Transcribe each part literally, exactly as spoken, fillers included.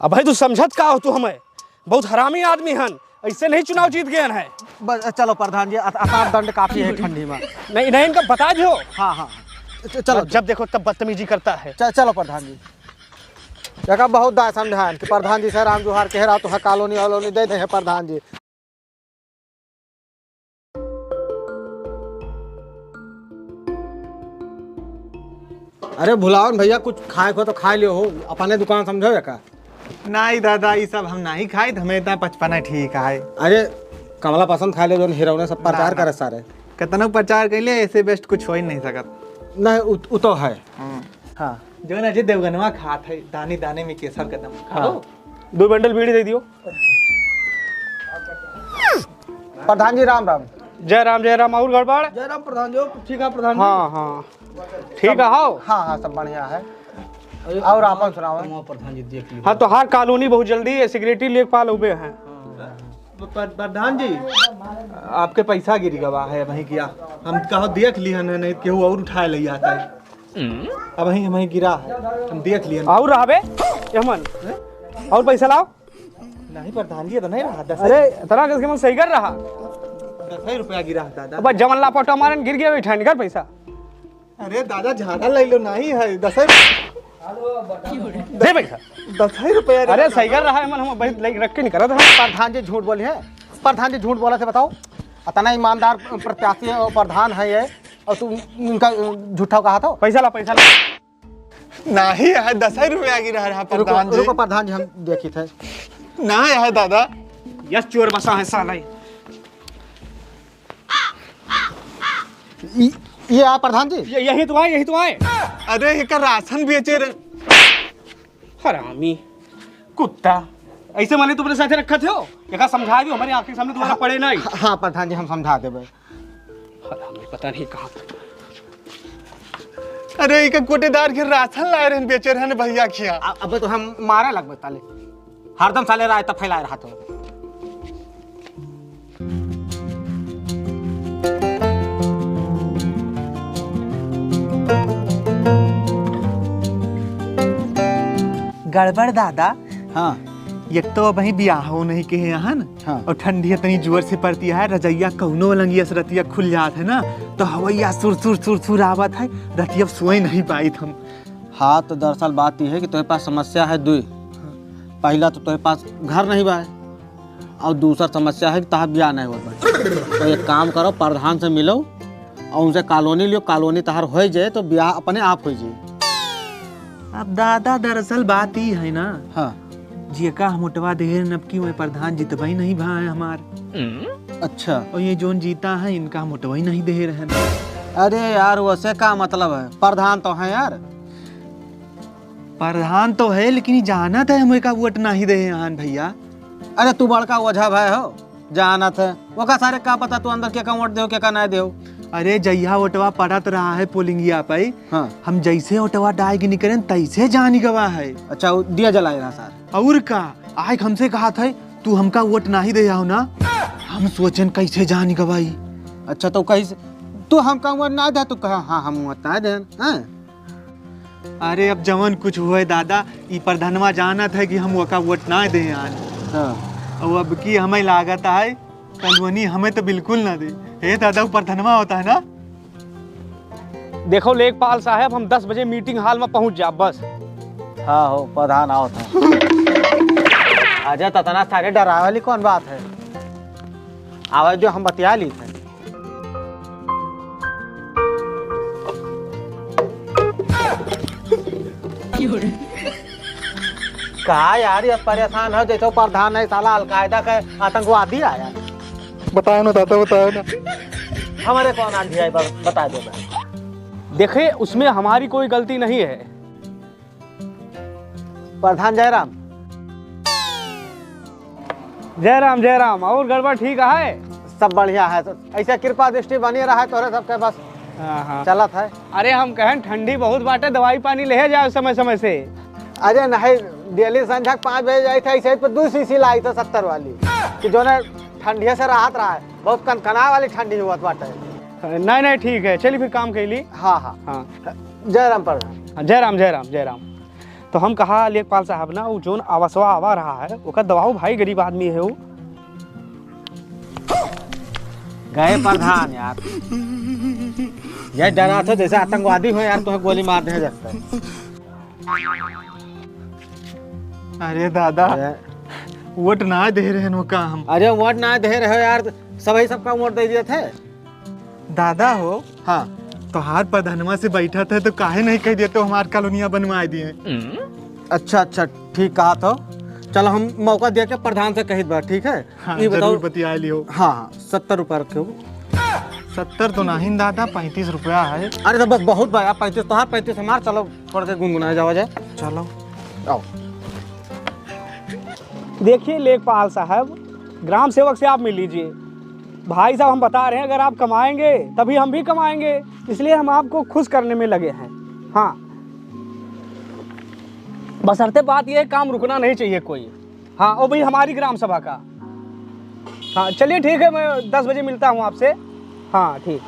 अब भाई, तू समझत का हो तू हमें? बहुत हरामी आदमी हन, ऐसे नहीं चुनाव जीत गए हैं। बस, चलो प्रधान जी, अत-, असार दंड काफी है ठंडी में। नहीं, नहीं, इनका बता दियो। हाँ, हाँ, च-, चलो। जब देखो तब बदतमीजी करता है। च-, चलो प्रधान जी, देखा बहुत दाय समझाएन कि प्रधान जी से राम जुहार कह रहा तो है, कॉलोनी वॉलोनी दे दे है प्रधान जी। अरे भुलावन भैया, कुछ खाए को तो खा लियो हो, अपने दुकान समझो या का? नहीं दादा, ई सब हम नहीं खाइत, हमें इतना पचपना ठीक है। अरे कमला पसंद खा ले, जोन हिरौने सब प्रचार ना, ना। करे सारे। कितनो प्रचार कर ले, ऐसे बेस्ट कुछ हो ही नहीं सकत। नहीं, उ, उ तो है। हम्म। हाँ। जो ना जे देवगनवा खात है, दाने दाने में केसर कदम। हाँ। खाओ। दो बंडल बीड़ी दे दियो। प्रधान जी राम राम। जय राम, जय राम। और गड़बड़? जय राम प्रधान जी, ठीक है प्रधान जी। हाँ, हाँ। ठीक है, हाओ। हाँ, हाँ, सब बढ़िया है। अरे, और आपन सुनाओ। प्रधान जी देख लियो। हाँ, तो हर कॉलोनी बहुत जल्दी ये सिगरेटी लेके पाल उबे हैं। हाँ। प-, प-, प्रधान जी, आपके पैसा गिर गवा है वहीं किया। हम कहो देख लिहन है, नहीं केहू और उठाए ले आता है। अब वहीं, वहीं गिरा है, हम देख लिहन। और रहबे, यमन। हैं? और पैसा लाओ। नहीं प्रधान जी, तो नहीं रहा, दस अरे, इतना कैसे मन सही कर रहा? दस ही रुपया गिरा है दादा। अब जवन लापटा मारन गिर गया, बैठा निकाल पैसा। अरे दादा, झाड़ा ले लो, नहीं है, दस ही दे पैसा। दस ही रुपया रे अरे दादा। सही कर रहा है मन, हम भाई लाइक रख के नहीं करत हम। प्रधान जी झूठ बोली है, प्रधान जी झूठ बोला थे, बताओ। इतना ईमानदार प्रत्याशी है और प्रधान है ये, और तू इनका झूठा कहा था। पैसा ला, पैसा ला। नहीं है, दस ही रुपया गिरा रहा रुको, प्रधान जी। रुको प्रधान जी, हम देखी थे। ना है दादा। यस, चोर बसा है साला ये। ई, ये आ प्रधान जी। ये, यही तो आए, यही तो आए। अरे, एकर राशन बेचे रहे। हरामी, कुत्ता, ऐसे माने तुमने साथे रखा थे हो? एका समझा दियो, हमारी आँखी के सामने दोबारा पड़े नहीं। हाँ, हाँ, प्रधान जी, हम समझा देबे। हरामी, पता नहीं कहाँ। अरे, एका कोटेदार के राशन लाए रहन, बेचे रहन भैया खिया। अ-, अबे तो हम मारे लगबे ताले। हरदम साले रायता फैलाए रहा तो। गड़बड़ दादा। हाँ। एक तो अबहीं बियाहो नहीं के हैं यहाँ न। हाँ। और ठंडी इतनी जोर से पड़ती है, रजइया कौनो लंगिया से रतिया खुल जात है ना, तो हवैया सुर सुर सुर सुर आवत है, रतिया सोए नहीं पाइत हम। हाँ, तो दरअसल बात यह है कि तोहरे पास समस्या है दुई। हाँ। पहला तो तोहरे पास घर नहीं बा, और दूसर समस्या है कि तहार बियाह नहीं होत बा। तो एक काम करो, प्रधान से मिलो और उनसे कॉलोनी लियो, कॉलोनी तहार हो जाए तो बियाह अपने आप हो जाए। अब दादा, दरअसल बात ई है ना, हाँ। जेका हम वोटवा देहे रहन, अब की वह प्रधान जितबई नहीं भा है हमार। अच्छा। और ये जोन जीता है, इनका हम वोटवा ही नहीं देहे रहन। अरे यार, वैसे का मतलब है, प्रधान तो है यार। प्रधान तो है, लेकिन ई जानत है हम एका वोट नाही देहे हन भैया। अरे तू बड़का ओझा भाई हो, जानत है। ओका सारे का पता तू अंदर केका वोट देहो, केका नाय देहो। अरे जइहा वोटवा पड़त रहा है पोलिंगिया पे, हाँ। हम जैसे वोटवा डाय के निकरेन तैसे जानी गवा है। अच्छा, वो दिया जलाए रहा सार। और का, आय हमसे कहा था, तू हमका वोट नाही दे आओ ना, हम सोचन कैसे जानी गवाई। अच्छा तो कैसे, तू हमका वोट ना दे, तू कहा हाँ हम वोट ना दे, हाँ? अरे अब जवन कुछ हुए दादा, ई प्रधनवा जानत है कि हम ओका वोट ना दे आन। हाँ। और अब की हमें लागत है, कलवनी हमें तो बिल्कुल ना दे। हे दादा, वो प्रधनवा होता है ना? देखो लेखपाल साहब, हम दस बजे मीटिंग हॉल में पहुंच जाब बस। हाँ हो, प्रधान आवत है। अजय, ततना सारे डरावे वाली कौन बात है? आवाज जो हम बतिया ली थे। का यार, ये परेशान हो जैसे प्रधान है, साला अलकायदा का आतंकवादी आया। बताओ ना दादा, बताओ ना। हमारे कौन आंधी आई, बस बता दो भाई। देखिए, उसमें हमारी कोई गलती नहीं है। प्रधान जयराम। जयराम, जयराम, और गड़बड़ ठीक है? सब बढ़िया है, तो ऐसे कृपा दृष्टि बनी रहा है तोहरे सबके, बस हाँ, हाँ। चलत है। अरे हम कहेन ठंडी बहुत बाटे, दवाई पानी ले जाओ समय समय से। अरे नहीं, डेली संझा के पाँच बजे जाइत है, ऐसे पर दो शीशी लाई तो सत्तर वाली, कि जो ना ठंडिया से राहत रहा है, बहुत कनकना वाली ठंडी हुआ बाटे। नहीं, नहीं, ठीक है, चलिए फिर काम कैली। हाँ, हाँ। हाँ। जय राम प्रधान। हाँ, जय राम, जय राम, जय राम। तो हम कहा, लेखपाल साहब ना, वो जोन आवासवा आवा रहा है, ओकर दबाओ भाई, गरीब आदमी है वो। गए प्रधान यार। ये डरा तो जैसे आतंकवादी हो यार, तुम्हें गोली मार दे जाता है। अरे दादा, अरे। वोट ना दे रहे हैं वो का हम। अरे वोट ना दे रहे हो यार, सबही सबका वोट दे दिए थे। दादा हो, हाँ। तोहार प्रधनवा से बैठा थे तो काहे नहीं कह दिए तो हमार कॉलोनिया बनवा दिए। अच्छा, अच्छा, ठीक कहा तो। चलो हम मौका दे के प्रधान से कहित बा, ठीक है? हाँ, ई बताओ। जरूर बतिया लियो। हाँ, हाँ, सत्तर रुपया रखे हो। सत्तर तो नहीं दादा, पैंतीस रुपया है। अरे तो बस बहुत बा यार, पैंतीस तोहार, पैंतीस हमार, चलो पढ़ के गुनगुनाए जावा जाए। चलो। आओ। देखिए लेखपाल साहब, ग्राम सेवक से आप मिल लीजिए। भाई साहब, हम बता रहे हैं, अगर आप कमाएंगे तभी हम भी कमाएंगे, इसलिए हम आपको खुश करने में लगे हैं। हाँ, बशर्ते बात ये है, काम रुकना नहीं चाहिए कोई। हाँ, वो भी हमारी ग्राम सभा का। हाँ, चलिए ठीक है, मैं दस बजे मिलता हूँ आपसे। हाँ, ठीक।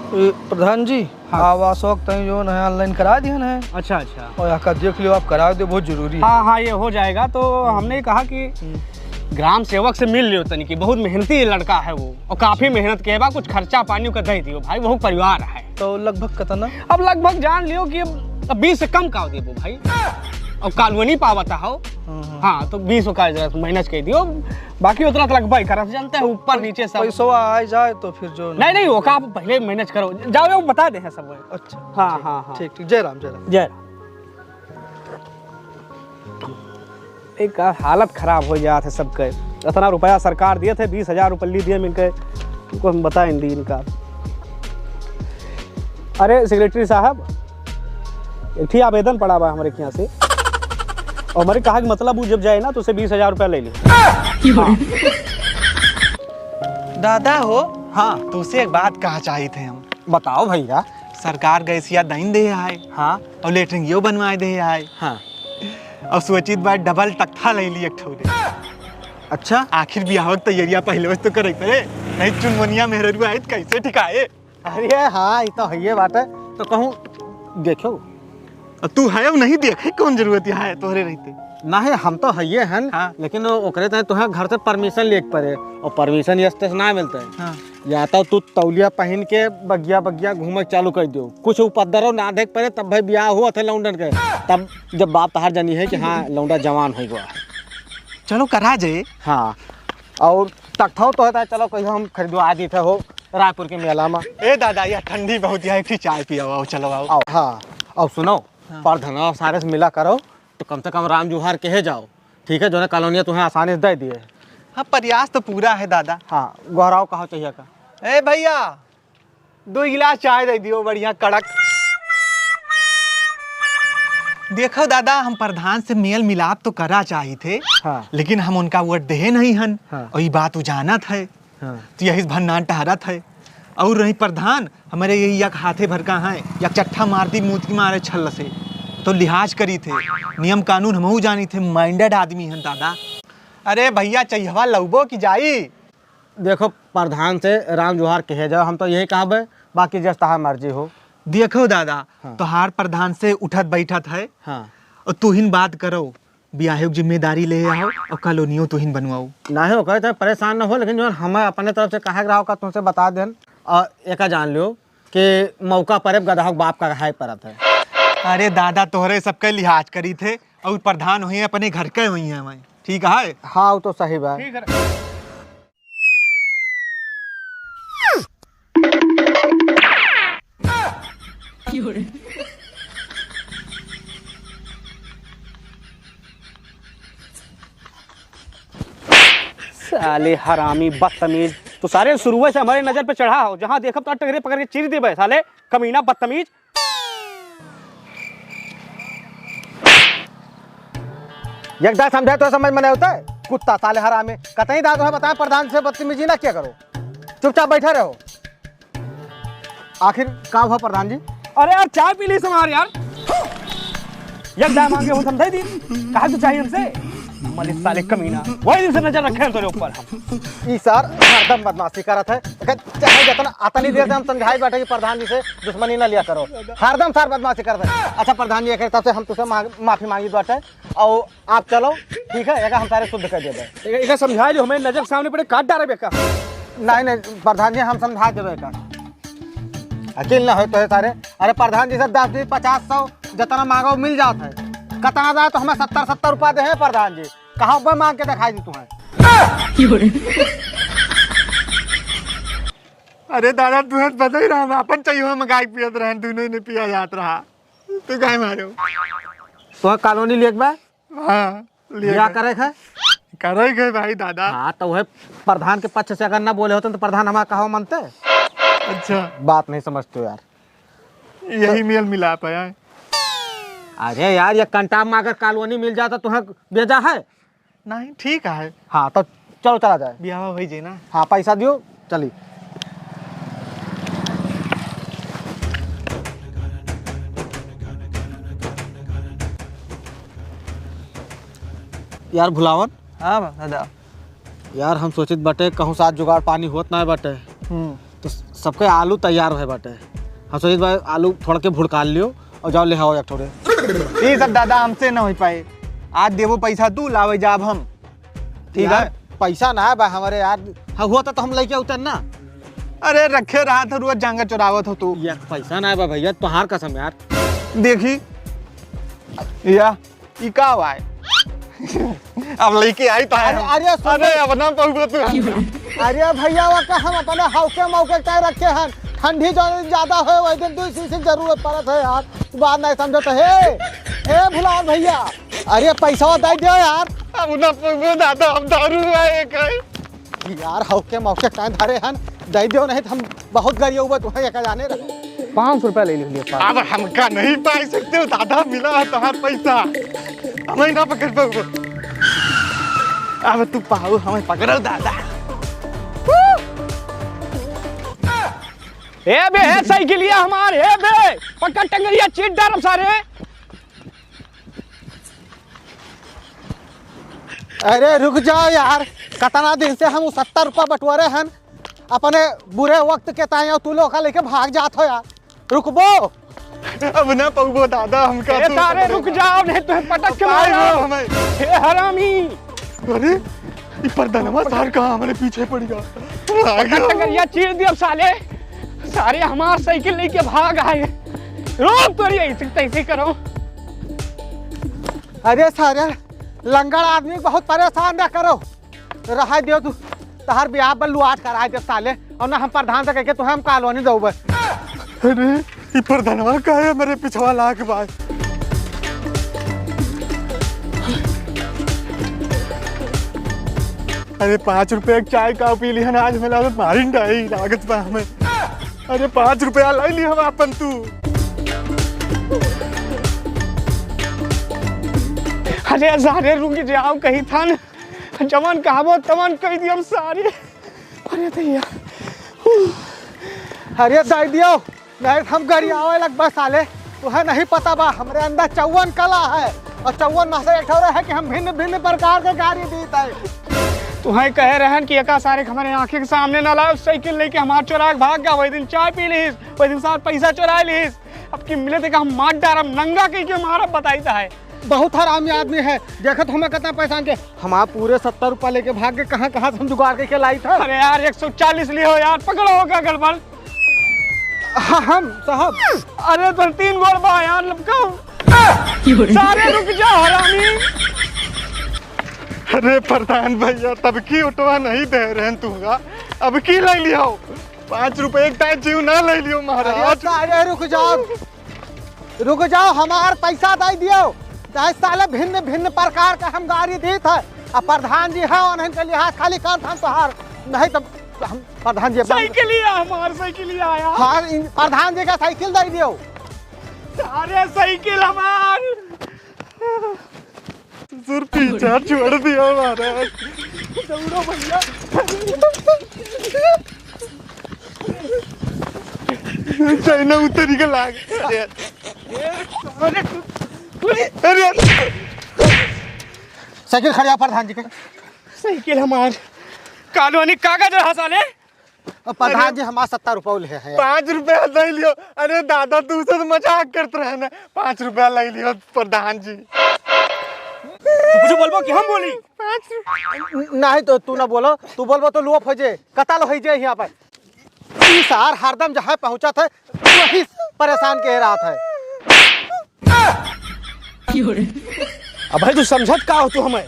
ए, प्रधान जी, हाँ। आवासोक तई जो है online करा दिहन है। अच्छा, अच्छा। और यहाँ का देख लियो, आप करा दो, बहुत जरूरी है। हाँ, हाँ, ये हो जाएगा। तो हमने कहा कि हम्म। ग्राम सेवक से मिल लियो तनी कि बहुत मेहनती लड़का है वो, और काफी मेहनत के बा, कुछ खर्चा पानी का दे दियो भाई, बहुत परिवार है। तो लगभग कितना? अब लगभग जान लियो कि अब बीस से कम का देबो भाई, और कॉलोनी पावता हो। हम्म, हम्म। हाँ, तो बीस का जरा manage कर दियो, बाकी उतना तो लगभग करत, जानते हैं, ऊपर नीचे सब। पैसवा आ जाए तो फिर जो नहीं, नहीं, वो का आप पहले manage करो, जाओ, वो बता दे हैं सब। अच्छा, हाँ, ठीक, हाँ, हाँ। ठीक, ठीक, जय राम, जय राम। जय राम। एक हालत खराब हो जात है सबके। इतना रुपया सरकार दिए थे, बीस हजार रुपये दिए मिलके, उनको हम बताएं दी इनका। अरे सेक्रेटरी साहब, एक ठी आवेदन पड़ा बा हमारे यहाँ से, और हमारे कहा कि मतलब वो जब जाए ना तो उसे बीस हजार रुपया ले ले। दादा हो, हाँ। तुसे एक बात कहा चाहित है हम। बताओ भैया। सरकार गैसिया दइन दे है। हाँ। और लेटरिंगियो बनवाए दे है। हाँ। और सोचित बा डबल तख्ता ले ली एक ठो रे। अच्छा। आखिर बियाह के तैयारियां पहले से तो करे पड़े, नहीं चुनमुनिया मेहररुआ आई तो कैसे ठिकाए? अरे हाँ, ये तो है, ये बात है। तो कहूँ देखो। अब तू है, नहीं देखे कौन जरूरत है तोहरे रहते। नहीं, हम तो हइये हन, हाँ। लेकिन वो ओकरे तय तोहे घर से permission लेके पड़े, और permission ये से ना मिलता है। हाँ। या तो तू तौलिया पहन के बगिया बगिया घूमे चालू कर दियो, कुछ उपद्रव ना देख पड़े, तब भाई ब्याह हुआ थे लौंडन के, तब जब बाप तहार जानी है कि हाँ लौंडा जवान हो गया है। चलो करा जाए। हाँ, और तख्ताओ तो होता है, चलो कहीं हम खरीदवा दी थे हो रायपुर के मेला में। ए दादा, यह ठंडी बहुत है, एक ठी चाय पियाओ, आओ, चलो आओ। आओ, हाँ, आओ सुनो, हाँ। प्रधान सारे से मिला करो, तो कम से कम राम जुहार कहे जाओ, ठीक है, जो ना कॉलोनिया तुम्हें आसानी से दे दिए। हाँ, प्रयास तो पूरा है दादा। हाँ, गोहराव कहा चाहिए का? ए भैया, दो गिलास चाय दे दियो, बढ़िया कड़क। देखो दादा, हम प्रधान से मेल मिलाप तो करा चाहित थे, हाँ। लेकिन हम उनका वोट देहे नहीं हन, हाँ। और ये बात वो जानत है। हाँ। तो यही से भन्नान टहरत है। और रही प्रधान, हमारे ये एक हाथे भर का है, एक चट्ठा मार दी मूत की मारे छल से, तो लिहाज करी थे, नियम कानून हमहू जानी थे, minded आदमी हन दादा। अरे भैया, चैहवा लउबो की जाई? देखो, प्रधान से राम जोहार कहे जाओ, हम तो यही कहबे, बाकी जस तहार मर्जी हो। देखो दादा, हाँ। तोहार प्रधान से उठत बैठत है, हाँ। और तुहिन बात करो, बियाहे की जिम्मेदारी ले आओ और कॉलोनियो तुहिन बनवाओ। नाहीं, ओकरे तय परेशान न हो, लेकिन जो हमें अपने तरफ से कहे के रहा, ओका तुमसे बता देन। और एका जान लो कि मौका पर अब गदहा के बाप का कहाई परत है। अरे दादा, तोहरे सबके लिहाज करी थे और प्रधान हुई है, अपने घर के हुई है, वहीं ठीक है। हाँ, वो तो सही बात। ठीक है। साले हरामी बदतमीज, तू सारे शुरुए से हमारे नजर पे चढ़ा हो, जहाँ देखब तो टगरे पकड़ के चीर देबे साले कमीना बदतमीज। एक दाँय समझाए तो समझ में नहीं होता है, कुत्ता साले हरामी। कतई दाँय तो है बताए, प्रधान से बदतमीजी ना किया करो, चुपचाप बैठा रहो। आखिर का हुआ प्रधान जी? अरे यार, चाय पी ली समार यार। एक दाँय मांगे हो समझाई दी, कहा तू चाहिए हमसे? मलिस साले कमीना, वही दिन से नजर रखे हैं तोरे ऊपर हम। ई सार हरदम बदमाशी करत है। एकर चाहे जितना, अतनी देर से हम समझाई बाटे कि प्रधान जी से दुश्मनी ना लिया करो। हरदम सार बदमाशी करत है। अच्छा प्रधान जी, एक तरफ से हम तुसे मांग-, माफी मांगी बाटे। और आप चलो, ठीक है, एका हम सारे शुद्ध कर देबे। एका, एका समझाई जो हमें नजर के सामने पड़े, काट डारे बेका। नहीं, नहीं, प्रधान जी, हम समझा देबे एका। अकेल ना होए तो है सारे। अरे प्रधान जी से दस बीस पचास सौ जितना मांगो मिल जात है। कतना जाए तो हमें सत्तर सत्तर रुपया दे हैं प्रधान जी। कहाँ बा मांग के दिखाई दी तुम्हें। अरे दादा, तुम्हें पता ही रहा, हम अपन चाहिए हम गाय पियत रहे, दोनों ने पिया जात रहा। तू काहे मारे हो? तो कॉलोनी लेके बा? हाँ, लिए क्या गए। करे है? करे गए भाई दादा। हाँ, तो वह प्रधान के पक्ष से अगर ना बोले होते तो प्रधान हमारा कहा मानते? अच्छा। बात नहीं समझते हो यार। यही मेल मिलाप है। अरे यार, ये कंटाप में अगर कॉलोनी मिल जाता तो तुम्हें भेजा है? नहीं, ठीक है। हाँ, तो चलो चला जाए। ब्याह हो जाए ना। हाँ, पैसा दियो, चली। यार भुलावन। हाँ बा-, दादा। यार हम सोचित बाटे कहूँ साथ जुगाड़ पानी होत ना बाटे। हम्म। तो सबके आलू तैयार है बाटे। हम सोचित बा आलू थोड़ के भुड़काल लियो और जाओ ले आओ एक ठोरे। ई सब दादा हमसे ना हो पाए। आज देबो पैसा तू लावे जाब हम। ठीक यार, है? पैसा ना है बा हमारे यार। हाँ, हुआ तो, तो हम लेके उतर ना। अरे रखे रहा था, रोज जांगा चुरावत हो तू। यार पैसा ना है बा भैया, तोहार कसम यार। देखी या ई का हुआ है? अब लेके आई तो है अरे, हम। अरे, सुन अरे, तो। अब ना पहुँचो तू। अरे भैया, वो का हम अपने हौके मौके तय रखे हैं। ठंडी जो ज्यादा होए, वही दिन दो शीशी जरूरत पड़त है यार। तू बात नहीं समझो तो। हे, हे भुलाओ भैया, अरे पैसा दे दो यार। अब ना पहुँचो दादा, अब दारू है एक है। यार, हौके मौके काहे धरे हन? दे दियो, नहीं तो हम बहुत गरीब हुआ, तुम्हें एक जाने रहो। पाँच सौ रुपया ले लियो, पाँच। अब हमका नहीं पाई सकते हो दादा, मिला है तुम्हार पैसा, हमें ना पकड़ पाओ। अब तू पाओ, हमें पकड़ो दादा। ए बे, ए साइकिलिया हमार, ए बे, पकड़ टंगरिया चीर डारब सारे। अरे रुक जाओ यार, कतना दिन से हम उ सत्तर रुपया बटोरे हन अपने बुरे वक्त के ताई, और तू लोग का लेके भाग जात हो यार। रुकबो? अब ना पउबो दादा, हमका ए तू तारे, रुक जाओ, नहीं तो पटक के मारो। हमें। हे हरामी। अरे, ई परधनवा सार कहाँ हमरे पीछे पड़ गया? आ गया। टकरिया चीर दिया साले। सारे हमार साइकिल लेके भाग आए। रोक तोरी ऐसे तैसे करो। अरे सारे लंगड़ आदमी बहुत परेशान ना करो। रहा दियो तू, तहार ब्याह पर लुआट कराए दे साले, और ना हम प्रधान से कह के तुहे हम कॉलोनी दउबे। अरे, ई प्रधानवा काहे हमरे पिछवा लाग बा? अरे, पाँच रुपया के चाय का पी लिहन, आज हमें लागत मारिन डाई, लागत बा हमें। अरे, पाँच रुपया लाई ली हम आपन तू। अरे, सारे रुक जाओ, कही था न। जवन कहबो तवन कह दियो सारे। अरे दैया। अरे दे दियो, नहीं हम गरियावे लगबा साले। तुहे नहीं पता बा, हमरे अंदर चौवन कला है और चौवन में से एक ठो है कि हम भिन्न भिन्न प्रकार के गारी दीत है। तुहे कहे रहन कि एका सारे के हमरे आँखी के सामने न लाओ, साइकिल लेके हमार चोरा के भाग गया। वही दिन चाय पी लीस, वही दिन सार पैसा चोरा लीस। अब की मिले थे कि हम मार डारब, नंगा कह के मारब, बताई तो है। बहुत हरामी आदमी है, देखत हमें कितना पैसा के, हमार पूरे सत्तर रुपया लेके भाग के कहाँ कहाँ से हम जुगाड़ करके लाई था। अरे यार, एक सौ चालीस लियो यार, पकड़ो होगा गड़बड़। हाँ, हम साहब। अरे तो तीन गोड़ बा यार, लपकाओ। सारे रुक जा हरामी। अरे प्रधान भैया, तब की उठवा नहीं दे रहे हैं तुमका, अब की ले लियो। पाँच रुपये एक टाइम जीव ना ले लियो महाराज। अरे सारे रुक जाओ। रुक जाओ, हमार पैसा दे दियो, चाहे साले भिन्न भिन्न प्रकार का हम गारी दीत है। अब प्रधान जी हैं, उन्हें के लिहाज खाली कर हम तोहार, नहीं तो हम प्रधान जी अपना साइकिल ही है, हमार साइकिल ही आया। हाँ, इन प्रधान जी का साइकिल दे दियो। अरे साइकिल हमार। ससुर पीछा छोड़ दिया हमारा। दौड़ो भैया। चाइना उतरी के लाग। अरे, अरे, अरे, साइकिल खड़िया प्रधान जी के। साइकिल हमार, कॉलोनी कागज रहा साले। अब प्रधान जी, हमार सत्तर रुपया ले हैं। पाँच रुपया ले लियो। अरे दादा, तू से तो मजाक करत रहे ना। पाँच रुपया ले लियो प्रधान जी। तू कुछ बोलबो कि हम बोली? पाँच रुपया। नहीं तो तू ना बोलो, तू बोलबो तो लुआ फौजे, कताल होइ जाए यहाँ पर। ई सार हरदम जहाँ पहुँचत है, वही परेशान के रहत है। अब भाई, तू समझत का हो तू हमें?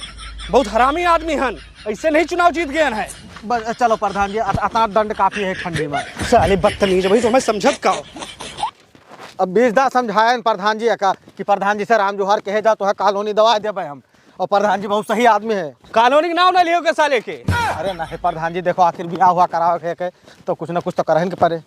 बहुत हरामी आदमी हन, ऐसे नहीं चुनाव जीत गए हैं। बस, चलो प्रधान जी, अत-, अतना दंड काफी है ठंडी में। साले बदतमीज, भाई, तू हमें समझत का हो? अब बीस दा समझाए प्रधान जी का कि प्रधान जी से राम जोहार कहे जा, तो है कॉलोनी दवा देबे हम। और प्रधान जी बहुत सही आदमी है। कॉलोनी के नाम ना लियो के साले के। अरे नहीं प्रधान जी, देखो आखिर बियाह हुआ करावे के, के, तो कुछ ना कुछ तो करहन के पड़े।